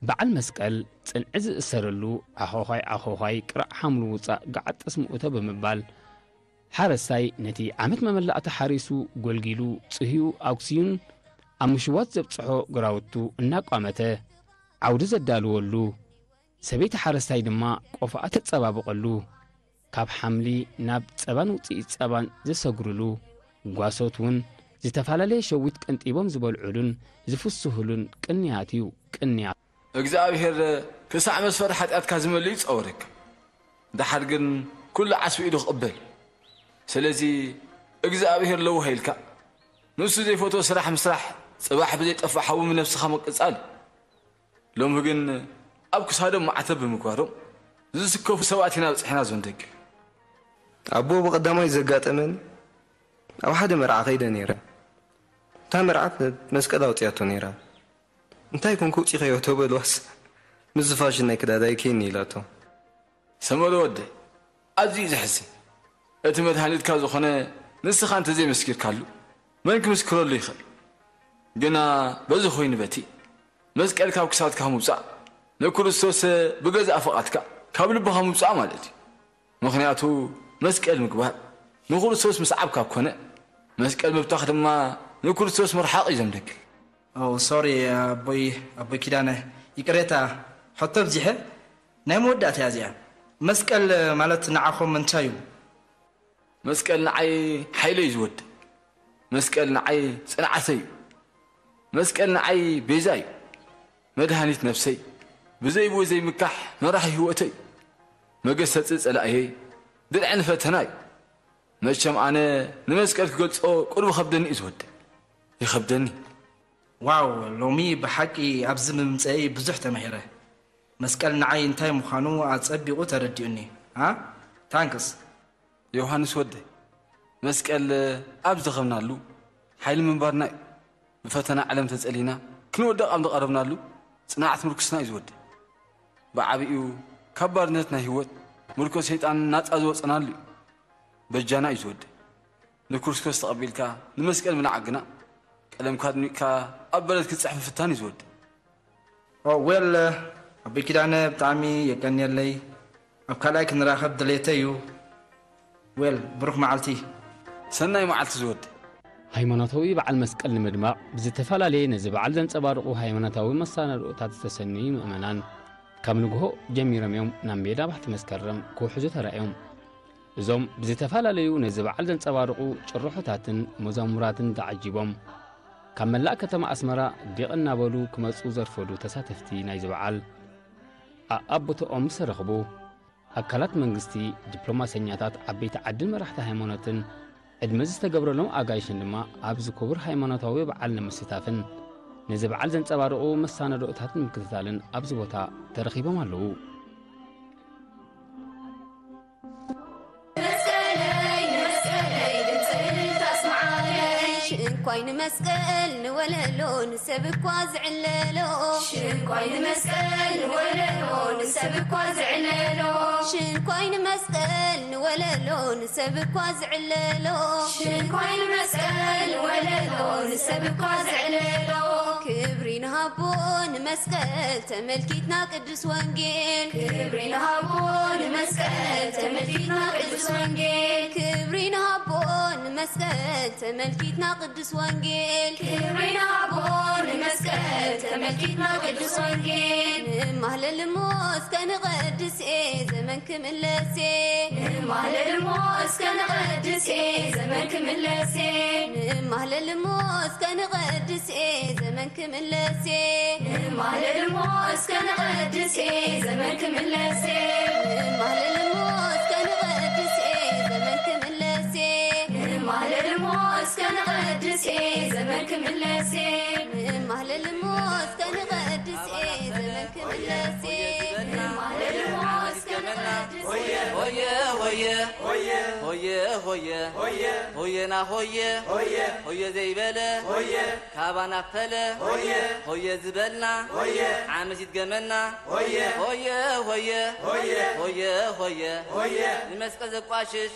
በዓል መስቀል ጽንዒ ዝእሰረሉ ዓኾዃይ ዓኾዃይ ቅራዕ ሓምሉ ውጻእ ገዓጥ ጠስሚ እቶ ብምባል ሓረስታይ ነቲ ዓመት መመላእታ ሓሪሱ ጎልጊሉ ጽህዩ ኣጉስዩን ኣብ ምሽዋት ዘብጽሖ ግራውቱ እናቋመተ ዓውዲ ዘዳልወሉ፣ ሰበይቲ ሓረስታይ ድማ ቆፎኣ ተጸባብቐሉ፣ ካብ ሓምሊ ናብ ጸባን ውጽኢት ጸባን ዘሰግሩሉ፣ ጓሶት እውን ዝተፈላለየ ሸዊት ቀንጢቦም ዝበልዑሉን ዝፍስሁሉን ቅንያት እዩ። ቅንያት። እግዚኣብሔር ክሳዕ መስፈር ሓጢኣትካ ዝመልእ ይጸወረካ። ደሓር ግን ኩሉ ዓስቢ ኢዱ ክቕበል። ስለዚ እግዚኣብሔር ለውሃ ኢልካ ንሱ ዘይፈትዎ ስራሕ ምስራሕ ጽባሕ ብዘይጠፍእ ሓዊ ነብስኻ ምቅጻል። ሎሚ ግን ኣብ ክሳዶም ማዕተብ ብምግባሮም ዝስከፉ ሰባት ኢና በጺሕና ዞንደግ። ኣቦ ብቐዳማይ ዘጋጠመኒ ኣብ ሓደ መርዓ ከይደ ነይረ። እታ መርዓት መስቀል ኣውፅያቶ ነይራ። እንታይ ኮንኩ ውፂኸዮ ተበልዋስ ምስ ዝፋሽን ናይ ክዳዳይ ከይኒ ኢላቶ። ሰመረ ወደይ፣ ኣዝዩ እዩ ዘሕዝን። እቲ መድሃኒትካ ዝኾነ ንስኻ እንተዘይመስኪርካሉ መን ክምስክረሉ ይኽእል? ግና በዚ ኮይኑ በቲ መስቀል ካብ ክሳድካ ምውጻእ ንክርስቶስ ብገዛእ ፍቓድካ ካብ ልብኻ ምውጻእ ማለት እዩ። ምኽንያቱ መስቀል ምግባር ንክርስቶስ ምስዓብ ካብ ኮነ መስቀል ምብታኽ ድማ ንክርስቶስ ምርሓቕ እዩ ዘምደግል። ኦ ሶሪ ኣቦይ ኣቦይ ኪዳነ ይቅሬታ ሕቶ ኣብዚሐ ናይ መወዳእታ እያ እዚኣ መስቀል ማለት ንዓኹም እንታይ እዩ መስቀል ንዓይ ሓይለ እዩ ዝወድ መስቀል ንዓይ ጽንዓተይ እዩ መስቀል ንዓይ ቤዛ እዩ መድሃኒት ነፍሰይ ብዘይብኡ ዘይምካሕ መራሒ ህይወተይ መገሰጺ ጸላእየይ ድርዒ ንፈተና እዩ መቸም ኣነ ንመስቀል ክገልጾ ቁሩብ ከብደኒ እዩ ዝወድ ይኸብደኒ ዋው ሎሚ ብሓቂ ኣብዚ ምምፀይ ብዙሕ ተማሂረ መስቀል ንዓይ እንታይ ምዃኑ ኣፀቢቑ ተረዲኡኒ ኣ ታንክስ ዮሃንስ ወደይ መስቀል ኣብ ዝደኸምናሉ ሓይሊ ምንባርና እዩ ብፈተና ዓለም ተፀሊና ክንወድቕ ኣብ ዝቐረብናሉ ፅንዓት ምርኩስና እዩ ዝወድእ ብዓብኡ ካብ ባርነት ናይ ህይወት ምርኮ ሰይጣን ናፃ ዝወፀናሉ እዩ በጃና እዩ ዝወድእ ንክርስቶስ ተቐቢልካ ንመስቀል ምንዓቕ ግና ቀለምካ ኣድሚቕካ ኣብ በረድ ክትፅሕፍ ምፍታን እዩ ዝወድእ ዌል ኣቦይ ኪዳነ ብጣዕሚ የቀንየለይ ኣብ ካልኣይ ክንራኸብ ድሌተይ እዩ ዌል ብሩኽ መዓልቲ ሰናይ መዓልቲ ዝወድ ሃይማኖታዊ በዓል መስቀል ንምድማቕ ብዝተፈላለየ ነዚ በዓል ዘንጸባርቑ ሃይማኖታዊ መሰናድኦታት ዝተሰነዩ ምእመናን ካብ ንግሆ ጀሚሮም እዮም ናብ ሜዳ ባሕቲ መስከረም ክውሕዙ ተራእዮም። እዞም ብዝተፈላለዩ ነዚ በዓል ዘንጸባርቑ ጭርሖታትን መዘሙራትን ተዓጂቦም ካብ መላእ ከተማ ኣስመራ ዲቕ እናበሉ ክመጹ ዘርፈዱ ተሳተፍቲ ናይዚ በዓል ኣኣብ ቦታኦም ዝተረኽቡ ኣካላት መንግስቲ፣ ዲፕሎማሰኛታት፣ ዓበይቲ ዓድን መራሕቲ ሃይማኖትን ዕድመ ዝተገብረሎም ኣጋይሽን ድማ ኣብዚ ክቡር ሃይማኖታዊ በዓል ንምስታፍን ነዚ በዓል ዘንጸባርቑ መሳነዶታት ንምክትታልን ኣብዚ ቦታ ተረኺቦም ኣለዉ። መስቀለይ መስቀለይ ድምፅን ታስማዓለይ ሽንኳይ ንመስቀል ንወለሎ ንሰብ እኳ ዝዕለሎ ሽንኳይ ንመስቀል ንወለሎ ንሰብ እኳ ዝዕለሎ ሽንኳይ ንመስቀል ንወለሎ ንሰብ እኳ ዝዕለሎ ሽንኳይ ንመስቀል ንወለሎ ንሰብ እኳ ዝዕለሎ ክብሪ ንሃቦ ንመስቀል ተመልኪትና ቅዱስ ወንጌል ክብሪ ንሃቦ ንመስቀል ተመልኪትና ቅዱስ ወንጌል ክብሪ ንሃቦ ንመስቀል ተመልኪትና ቅዱስ ወንጌል ክብሪ ንሃቦ ንመስቀል ተመልኪትና ቅዱስ ወንጌል ንማህለል እሞ እስከ ንቐድስ እየ ዘመን ክምለስ እየ ንማህለል እሞ እስከ ንቐድስ እየ ዘመን ክምለስ እየ ንማህለል እሞ እስከ ንቐድስ እየ ዘመን ክምለስ እየ ንማህለል እሞ እስከ ንቐድስ እየ ዘመን ክምለስ እየ ንማህለል እሞ እስከ ንቐድስ እየ ዘመን ክምለስ እየ ንማህለል እሞ እስከ ንቐድስ እየ ዘመን ክምለስ እየ ንማህለል እሞ እስከ ንቐድስ እየ ዘመን ክምለስ እየ ንማህለል እሞ እስከ ንቐድስ ሆየ ሆየ ሆየ ሆየ ሆየ ሆየና ሆየ ሆየ ዘይበለ ካባና ፈለ ሆየ ዝበልና ዓመት ይድገመና። ሆየ ሆየ ሆየ ሆየ ሆየ ንመስቀል ዘቋሽሽ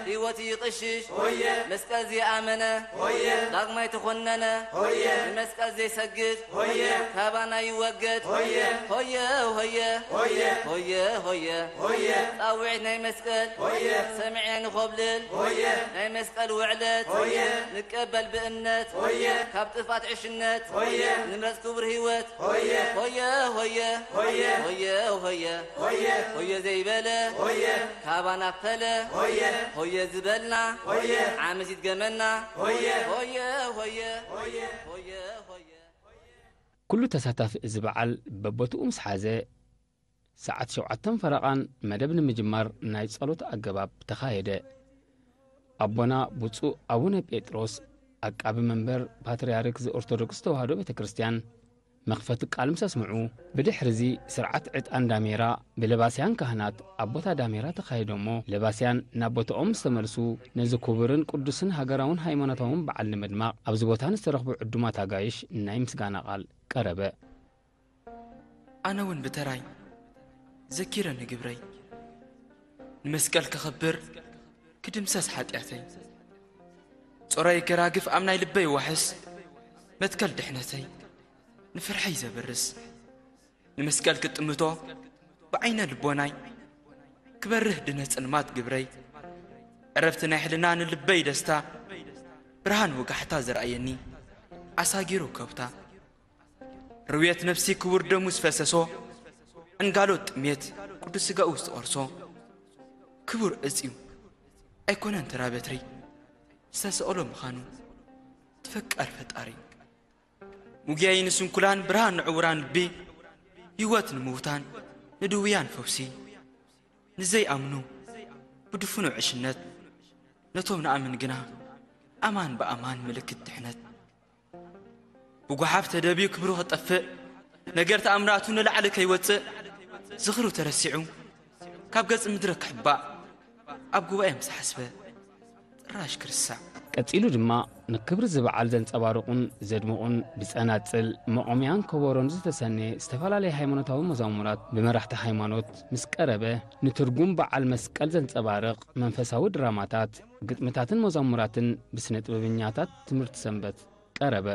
ህይወት ይቕሽሽ። መስቀል ዘይኣመነ ዳግማይ ተኾነነ። ንመስቀል ዘይሰግድ ካባና ይወገድ። ሆየ ሆየ ሆየ ሆየ ጻውዒት ናይ መስቀል ሰሚዕና ንኾብልል። ናይ መስቀል ውዕለት ንቀበል ብእምነት። ካብ ጥፋት ዕሽነት ንምረጽ ክቡር ህይወት። ሆየ ሆየ ሆየ ሆየ ሆየ ሆየ ዘይበለ ካባና ፈለ ሆየ ዝበልና ዓመት ይድገመና። ሆየ ሆየ ሆየ ሆየ ሆየ ኩሉ ተሳታፊ እዚ በዓል በቦትኡ ምስ ሓዘ፣ ሰዓት ሸውዓተን ፈረቓን መደብ ንምጅማር ናይ ጸሎት ኣገባብ ተኻየደ። ኣቦና ብፁዕ ኣቡነ ጴጥሮስ፣ ዓቃቢ መንበር ፓትርያርክ ዘኦርቶዶክስ ተዋህዶ ቤተ ክርስቲያን፣ መኽፈቲ ቃል ምስ ኣስምዑ፣ ብድሕርዚ ስርዓት ዕጣን ዳሜራ ብለባስያን ካህናት ኣብ ቦታ ዳሜራ ተኻይዶሞ፣ ለባስያን ናብ ቦታኦም ምስ ተመልሱ፣ ነዚ ክቡርን ቅዱስን ሃገራውን ሃይማኖታውን በዓል ንምድማቕ ኣብዚ ቦታ ንዝተረኽቡ ዕዱማት ኣጋይሽ ናይ ምስጋና ቃል ቀረበ። ኣነ እውን ብተራይ ዘኪረ ንግብረይ፣ ንመስቀል ከኸብር ክድምሰስ ሓጢኣተይ፣ ጾረይ ገራግፍ ኣብ ናይ ልበይ ዋሕስ መትከል ድሕነተይ፣ ንፍርሐይ ዘብርስ ንመስቀል ክጥምቶ ብዓይነ ልቦናይ ክበርህ ድነ ጽልማት ግብረይ፣ ዕረፍቲ ናይ ሕልና ንልበይ ደስታ ብርሃን ወጋሕታ ዘርኣየኒ ኣሳጊሩ ከብታ። ርውየት ነፍሲ ክቡር ደሙ ዝፈሰሶ ዕንጋሎት ጥሜት ቅዱስ ስጋኡ ዝተቖርሶ ክቡር እጽዩ ኣይኮነን ተራ በትሪ ዝተሰቕሎ ምዃኑ ትፈቃር ፈጣሪ። ሙግያይ ንስንኩላን ብርሃን ንዕውራን ልቢ ህይወት ንምውታን ንድውያን ፈውሲ ንዘይኣምኑ ብድፉኑ ዕሽነት ነቶም ንኣምን ግና ኣማን ብኣማን ምልክት ድሕነት። ብጓሓፍ ተደብዩ ክብሩ ክጠፍእ፣ ነገር ተኣምራቱ ንላዕሊ ከይወጽእ፣ ዝኽሩ ተረሲዑ፣ ካብ ገጽ ምድሪ ክሕባእ፣ ኣብ ጉባኤ ምስ ሓስበ፣ ጥራሽ ክርስዕ። ቀጺሉ ድማ፣ ንክብሪ እዚ በዓል ዘንጸባርቑን ዘድምቑን ብጸናጽል፣ መቖምያን ከበሮን ዝተሰነየ ዝተፈላለየ ሃይማኖታዊ መዛሙራት ብመራሕቲ ሃይማኖት ምስ ቀረበ፣ ንትርጉም በዓል መስቀል ዘንጸባርቕ መንፈሳዊ ድራማታት፣ ግጥምታትን መዛሙራትን ብስነ ጥበበኛታት ትምህርቲ ሰንበት ቀረበ።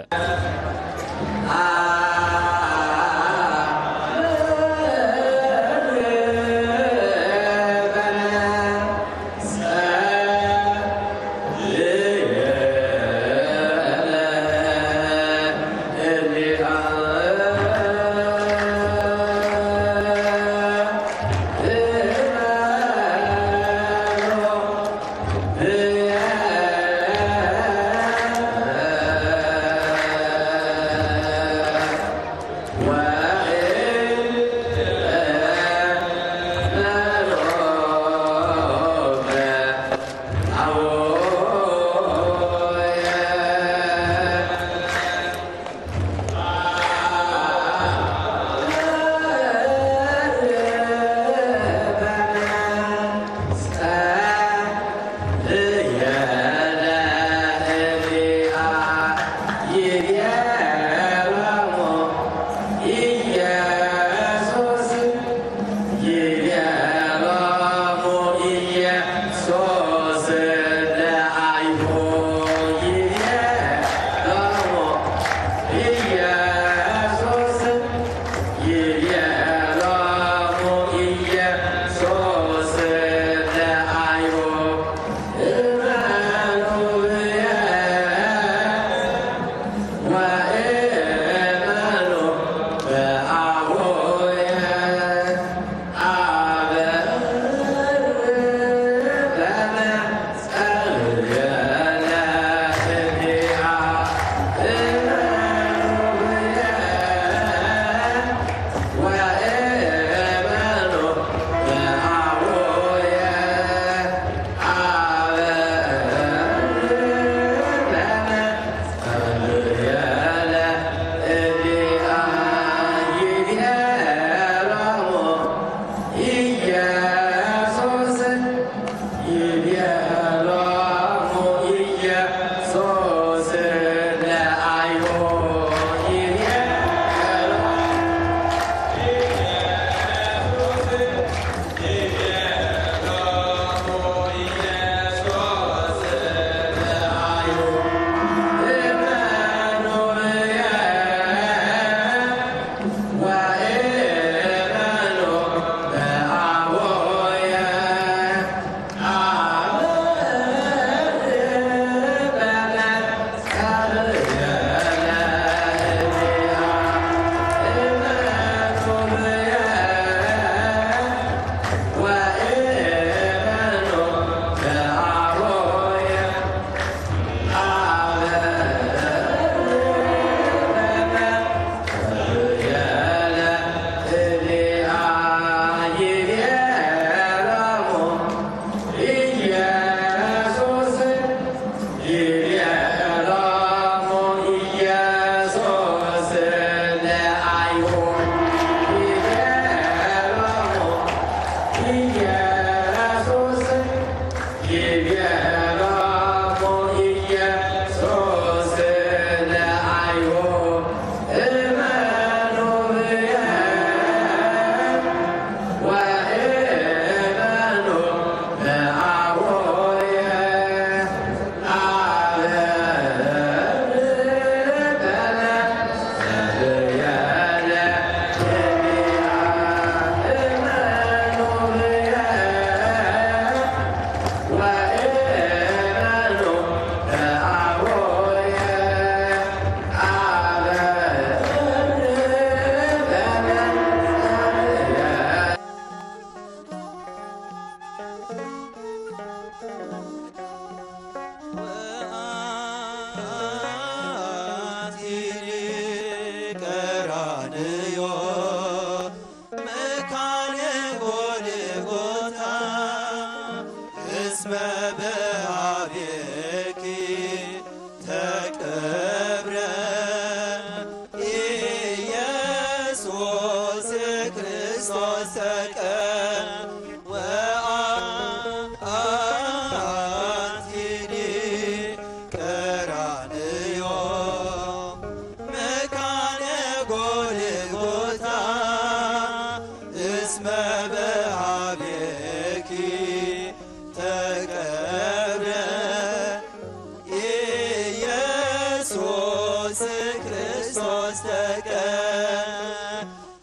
ክርስቶስ ተቀ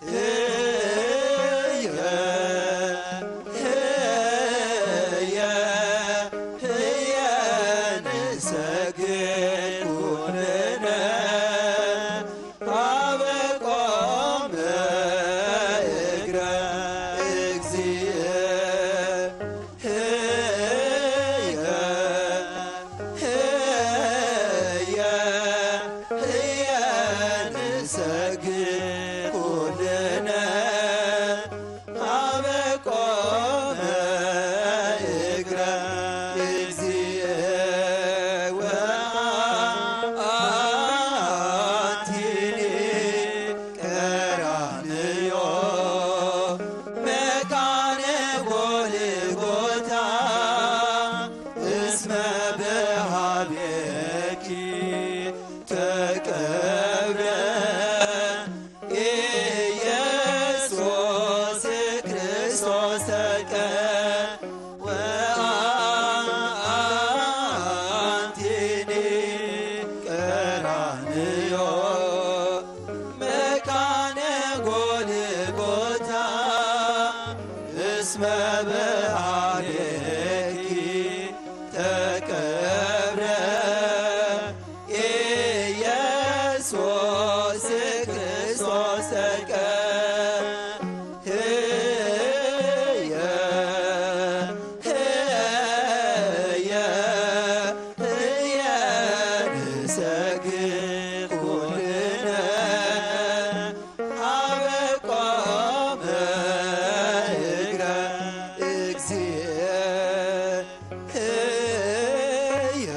ህየ ህየ ህየ ንሰግድ ኩልነ ሀበ ቆመ እግረ እግዚእ ህየ ህየ ህየ ንሰግድ ኩልነ ሀበ ቆመ እግረ እግዚእ ወአንቲኒ ቀራንዮ መካነ ጎልጎታ እስመ በሀቤኪ ተቀብረ ኢየሱስ ክርስቶስ ተቀ ወአንቲኒ ቀራንዮ መካነ ጎልጎታ እስመ በአቤኪ ተቀብረ ኢየሱስ ክርስቶስ ተቀ ህየ ህየ ህየ ንሰግድ ኩልነ ሀበ ቆመ እግረ እግዚእ ህየ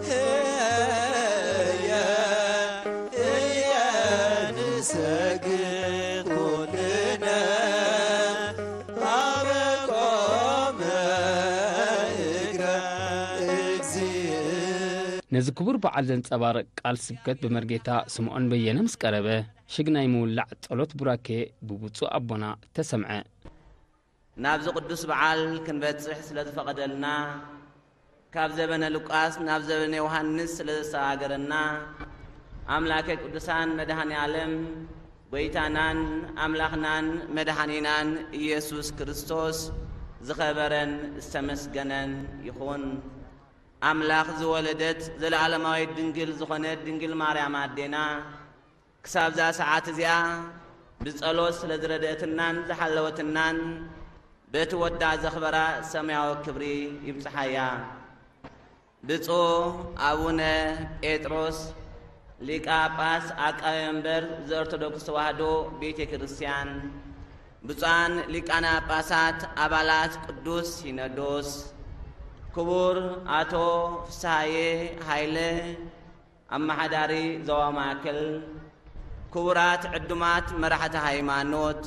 ህየ ህየ ንሰግድ ኩልነ ሀበ ቆመ እግረ እግዚእ። ነዚ ክቡር በዓል ዘንጸባርቕ ቃል ስብከት ብመርጌታ ስምዖን በየነ ምስ ቀረበ፣ ሽግ ናይ ምውላዕ ጸሎት ቡራኬ ብብፁዕ ኣቦና ተሰምዐ። ናብዚ ቅዱስ በዓል ክንበጽሕ ስለ ዝፈቐደልና፣ ካብ ዘበነ ሉቃስ ናብ ዘበነ ዮሃንስ ስለ ዘሰጋገረና፣ ኣምላከ ቅዱሳን መድኃኔ ዓለም፣ ጐይታናን ኣምላኽናን መድኃኒናን ኢየሱስ ክርስቶስ ዝኸበረን ዝተመስገነን ይኹን። ኣምላኽ ዝወለደት ዘለዓለማዊት ድንግል ዝኾነት ድንግል ማርያም ኣዴና፣ ክሳብዛ ሰዓት እዚኣ ብጸሎት ስለ ዝረድአትናን ዝሓለወትናን፣ በቲ ወዳ ዘኽበራ ሰማያዊ ክብሪ ይብጽሓያ። ብፁዕ ኣቡነ ጴጥሮስ ሊቀ ጳጳስ ዓቃቤ መንበር ዘኦርቶዶክስ ተዋህዶ ቤተ ክርስቲያን፣ ብፁዓን ሊቃነ ጳጳሳት ኣባላት ቅዱስ ሲኖዶስ፣ ክቡር ኣቶ ፍስሃየ ሃይለ ኣመሓዳሪ ዞባ ማእከል፣ ክቡራት ዕዱማት መራሕቲ ሃይማኖት፣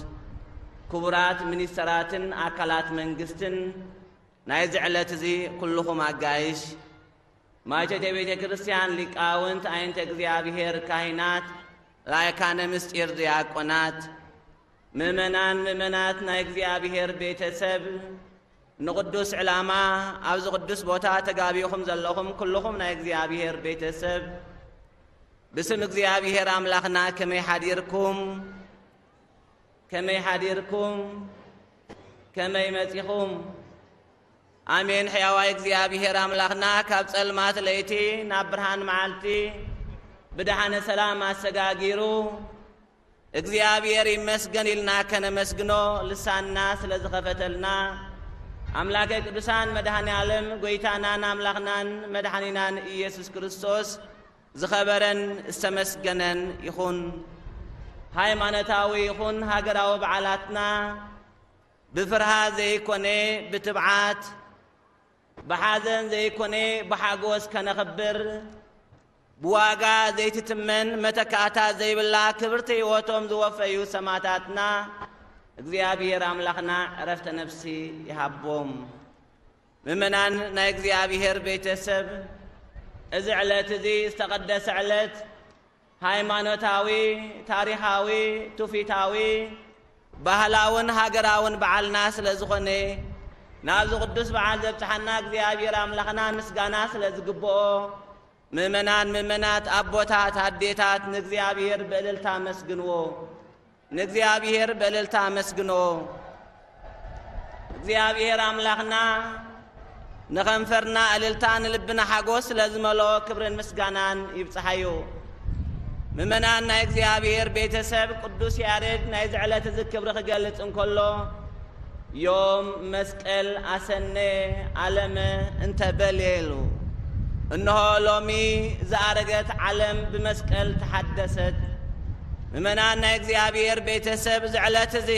ክቡራት ሚኒስተራትን ኣካላት መንግስትን ናይዚ ዕለት እዚ ኩልኹም ኣጋይሽ፣ ማይቶተ ቤተ ክርስቲያን ሊቃውንት፣ ኣይንተ እግዚኣብሔር ካህናት፣ ላይካነ ምስጢር ዲያቆናት፣ ምእመናን ምእመናት ናይ እግዚኣብሔር ቤተሰብ፣ ንቕዱስ ዕላማ ኣብዚ ቅዱስ ቦታ ተጋቢኹም ዘለኹም ኩልኹም ናይ እግዚኣብሔር ቤተሰብ፣ ብስም እግዚኣብሔር ኣምላኽና ከመይ ሓዲርኩም? ከመይ ሓዲርኩም? ከመይ መጺኹም? ኣሜን። ሕያዋይ እግዚኣብሔር ኣምላኽና ካብ ጸልማት ለይቲ ናብ ብርሃን መዓልቲ ብደሓነ ሰላም ኣሰጋጊሩ እግዚኣብሔር ይመስገን ኢልና ከነመስግኖ ልሳንና ስለ ዝኸፈተልና ኣምላከ ቅዱሳን መድኃኔ ዓለም ጐይታናን ኣምላኽናን መድኃኒናን ኢየሱስ ክርስቶስ ዝኸበረን ዝተመስገነን ይኹን። ሃይማኖታዊ ይኹን ሃገራዊ በዓላትና ብፍርሃት ዘይኮነ ብትብዓት፣ ብሓዘን ዘይኮነ ብሓጎስ ከነኽብር፣ ብዋጋ ዘይትትመን መተካእታ ዘይብላ ክብርቲ ህይወቶም ዝወፈዩ ሰማዕታትና እግዚኣብሔር ኣምላኽና ዕረፍተ ነፍሲ ይሃቦም። ምእመናን ናይ እግዚኣብሔር ቤተሰብ፣ እዚ ዕለት እዚ ዝተቐደሰ ዕለት ሃይማኖታዊ፣ ታሪኻዊ፣ ትውፊታዊ፣ ባህላውን ሃገራውን በዓልና ስለ ዝኾነ፣ ናብዚ ቅዱስ በዓል ዘብጽሓና እግዚኣብሔር ኣምላኽና ምስጋና ስለ ዝግብኦ፣ ምእመናን፣ ምእመናት፣ ኣቦታት፣ ኣዴታት፣ ንእግዚኣብሔር ብእልልታ ኣመስግንዎ። ንእግዚኣብሔር ብእልልታ ኣመስግንዎ። እግዚኣብሔር ኣምላኽና ንኸንፈርና እልልታ፣ ንልብና ሓጎስ ስለ ዝመልኦ ክብርን ምስጋናን ይብጽሓዮ። ምእመናን፣ ናይ እግዚኣብሔር ቤተሰብ፣ ቅዱስ ያሬድ ናይዚ ዕለት እዚ ክብሪ ክገልጽ እንከሎ፣ ዮም መስቀል ኣሰነ ዓለመ እንተ በልየ ኢሉ። እንሆ ሎሚ ዝኣረገት ዓለም ብመስቀል ተሓደሰት። ምእመናን፣ ናይ እግዚኣብሔር ቤተሰብ፣ እዚ ዕለት እዚ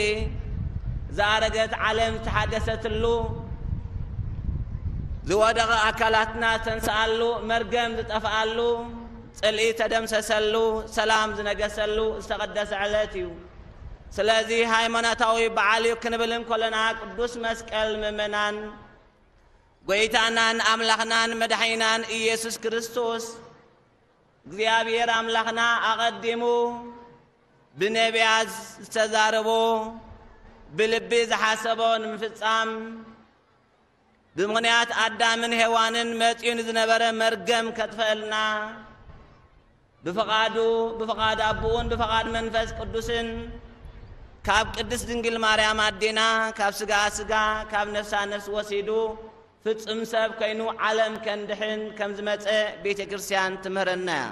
ዝኣረገት ዓለም ዝተሓደሰትሉ፣ ዝወደቐ ኣካላትና ዝተንስኣሉ፣ መርገም ዝጠፍኣሉ፣ ጽልኢ ተደምሰሰሉ፣ ሰላም ዝነገሰሉ ዝተቐደሰ ዕለት እዩ። ስለዚ ሃይማኖታዊ በዓል እዩ ክንብል እንከለና፣ ቅዱስ መስቀል፣ ምእመናን፣ ጐይታናን ኣምላኽናን መድሓኒናን ኢየሱስ ክርስቶስ፣ እግዚኣብሔር ኣምላኽና ኣቐዲሙ ብነቢያት ዝተዛረቦ፣ ብልቢ ዝሓሰቦ ንምፍጻም፣ ብምኽንያት ኣዳምን ሄዋንን መጺኡ ንዝነበረ መርገም ከጥፈልና፣ ብፍቓዱ፣ ብፍቓድ ኣቦኡን ብፍቓድ መንፈስ ቅዱስን ካብ ቅድስት ድንግል ማርያም ኣዴና፣ ካብ ስጋ ስጋ፣ ካብ ነፍሳ ነፍስ ወሲዱ ፍጹም ሰብ ኮይኑ ዓለም ከንድሕን ከም ዝመጸ ቤተ ክርስቲያን ትምህረና እያ።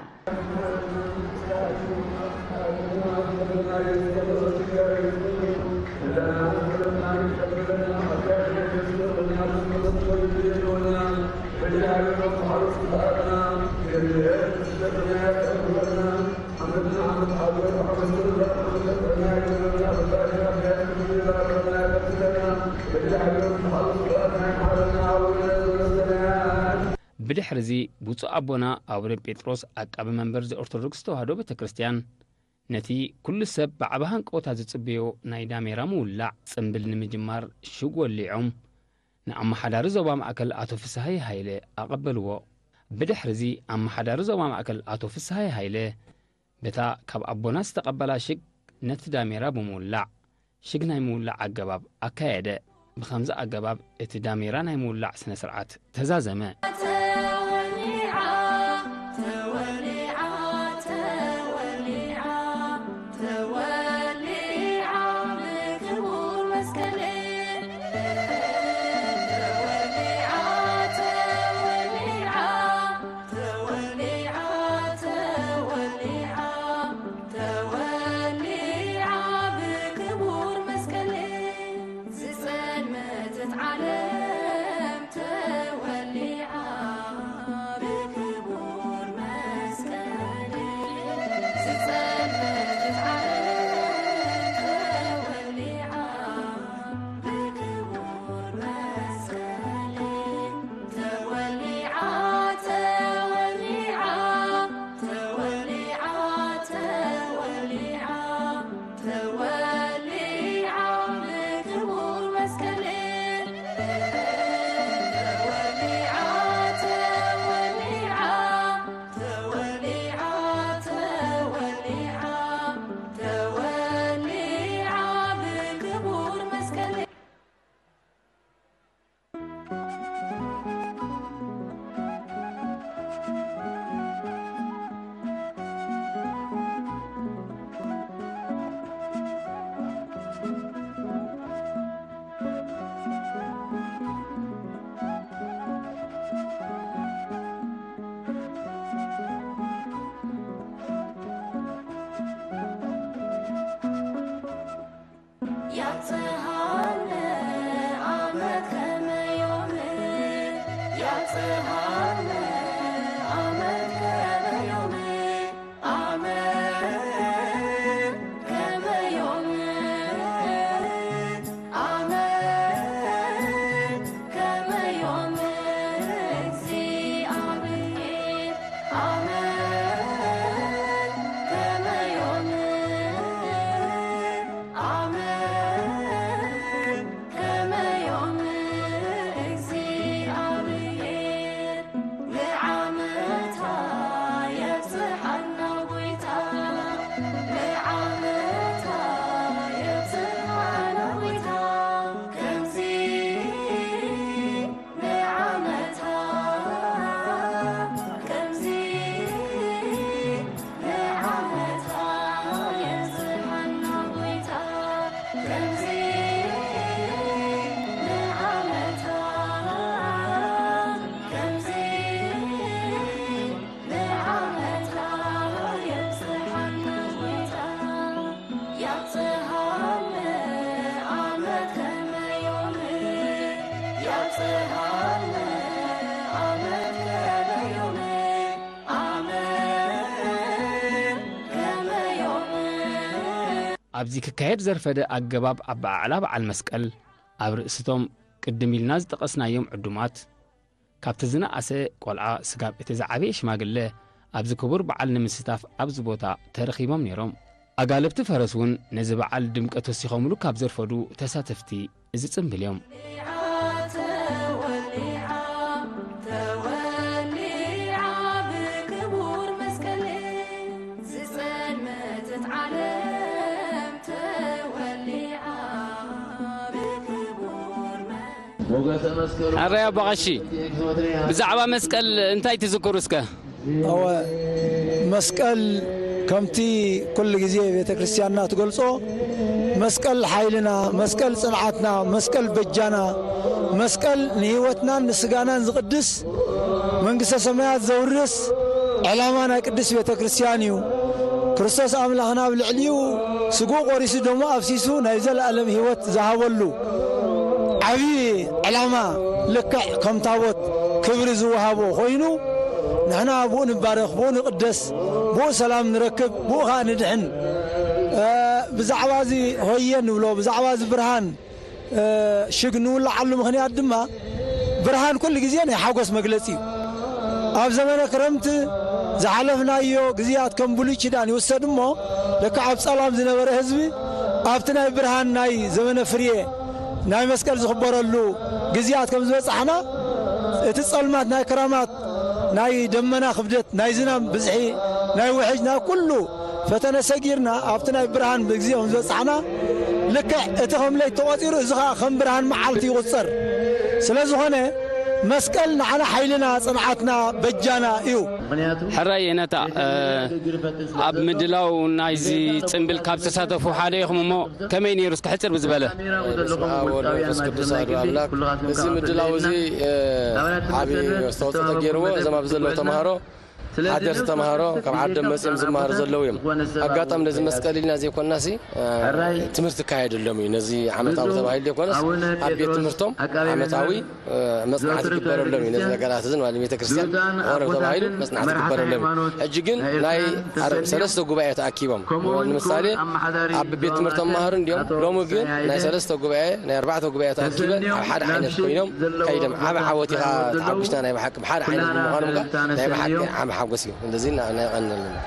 ብድሕርዚ ብፁዕ ኣቦና ኣቡነ ጴጥሮስ ዓቃቢ መንበር ዘኦርቶዶክስ ተዋህዶ ቤተ ክርስቲያን ነቲ ኩሉ ሰብ ብዓቢ ሃንቀውታ ዝጽበዮ ናይ ዳሜራ ምውላዕ ጽምብል ንምጅማር ሽግ ወሊዖም ንኣመሓዳሪ ዞባ ማእከል ኣቶ ፍስሃየ ሃይለ ኣቐበልዎ። ብድሕርዚ ኣመሓዳሪ ዞባ ማእከል ኣቶ ፍስሃየ ሃይለ በታ ካብ ኣቦና ዝተቐበላ ሽግ ነቲ ዳሜራ ብምውላዕ ሽግ ናይ ምውላዕ ኣገባብ ኣካየደ። ብኸምዚ ኣገባብ እቲ ዳሜራ ናይ ምውላዕ ስነ ስርዓት ተዛዘመ። ኣብዚ ክካየድ ዘርፈደ ኣገባብ ኣበዓዕላ በዓል መስቀል፣ ኣብ ርእስቶም ቅድም ኢልና ዝጠቐስናዮም ዕዱማት፣ ካብቲ ዝነኣሰ ቆልዓ ስጋብ እቲ ዝዓበየ ሽማግለ ኣብዚ ክቡር በዓል ንምስታፍ ኣብዚ ቦታ ተረኺቦም ነይሮም። ኣጋለብቲ ፈረስ እውን ነዚ በዓል ድምቀት ወሲኾምሉ ካብ ዘርፈዱ ተሳተፍቲ እዚ ጽምብል እዮም። ሕራይ ኣባ ቀሺ፣ ብዛዕባ መስቀል እንታይ ትዝክሩ እስከ? እወ፣ መስቀል ከምቲ ኩሉ ግዜ ቤተ ክርስቲያንና ትገልጾ፣ መስቀል ሓይልና፣ መስቀል ጽንዓትና፣ መስቀል በጃና፣ መስቀል ንህይወትናን ንስጋናን ዝቕድስ፣ መንግስተ ሰማያት ዘውርስ ዕላማ ናይ ቅድስት ቤተ ክርስቲያን እዩ። ክርስቶስ ኣምላኽና ኣብ ልዕሊኡ ስግኡ ቆሪሱ ደሙ ኣፍሲሱ ናይ ዘለኣለም ህይወት ዝሃበሉ ዓብዪ ዕላማ፣ ልክዕ ከም ታቦት ክብሪ ዝወሃቦ ኮይኑ፣ ንሕና ብኡ ንባረኽ፣ ብኡ ንቕደስ፣ ብኡ ሰላም ንረክብ፣ ብኡ ኸዓ ንድሕን። እ፣ ብዛዕባ እዚ ሆየ ንብሎ፣ ብዛዕባ እዚ ብርሃን፣ እ፣ ሽግ ንውልዓሉ ምኽንያት ድማ፣ ብርሃን ኩሉ ግዜ ናይ ሓጎስ መግለጺ እዩ። ኣብ ዘመነ ክረምቲ ዝሓለፍናዮ ግዜያት ከም ብሉይ ኪዳን ይውሰድ እሞ፣ ልክዕ ኣብ ጸላም ዝነበረ ህዝቢ ኣብቲ ናይ ብርሃን ናይ ዘመነ ፍርየ ናይ መስቀል ዝኽበረሉ ግዜያት ከም ዝበጻሕና፣ እቲ ጸልማት ናይ ክረማት፣ ናይ ደመና ክብደት፣ ናይ ዝናም ብዝሒ፣ ናይ ውሕጅ፣ ናይ ኩሉ ፈተነ ሰጊርና ኣብቲ ናይ ብርሃን ግዜ ከም ዝበጻሕና፣ ልክዕ እቲ ከም ለይቲ ተቖጺሩ፣ እዚ ኸኣ ከም ብርሃን መዓልቲ ይቑጸር። ስለ ዝኾነ መስቀል ንዓና ሓይልና፣ ጽንዓትና፣ በጃና እዩ። ሕራይ የነታ፣ እ፣ ኣብ ምድላው ናይዚ ጽምብል ካብ ዝተሳተፉ ሓደ ኢኹም እሞ፣ ከመይ ነይሩ? እስኪ ሕጽር ብዝበለ። በስመ ኣብ ወወልድ ወመንፈስ ቅዱስ ኣሐዱ ኣምላክ። እዚ ምድላው እዚ፣ እ፣ ዓቢ ኣስተዋፅኦ ተገይርዎ። እዞም ኣብዚ ዘለዉ ተምሃሮ ሓደርቲ ተምሃሮ ካብ ዓዶም መፂኦም ዝመሃሩ ዘለዉ እዮም። ኣጋጣሚ ነዚ መስቀል ኢልና ዘይኮናሲ፣ እ፣ ትምህርቲ ይካየደሎም እዩ። ነዚ ዓመታዊ ተባሂሉ ዘይኮነስ ኣብ ቤት ትምህርቶም ዓመታዊ፣ እ፣ መፅናዕቲ ይግበረሎም እዩ። ነዚ ነገራት እዚ ማለት ቤተ ክርስቲያን ቐረብ ተባሂሉ መፅናዕቲ ይግበረሎም እዩ። ሕጂ ግን ናይ ዓረ-፣ ሰለስተ ጉባኤ ተኣኪቦም፣ ንምሳሌ ኣብ ቤት ትምህርቶም መሃሩ እንዲዮም። ሎሚ ግን ናይ ሰለስተ ጉባኤ፣ ናይ ኣርባዕተ ጉባኤ ተኣኪበን ኣብ ሓደ ዓይነት ኮይኖም ከይዶም። ዓቢ ዓወት ኢኻ ተሓጒስና ናይ ብሓቂ። ብሓደ ዓይነት ብምዃኖም ከኣ ናይ ብሓቂ ዓቢ ሓጎስ እዩ። እንደዚ እና-፣ እና የቐንለና።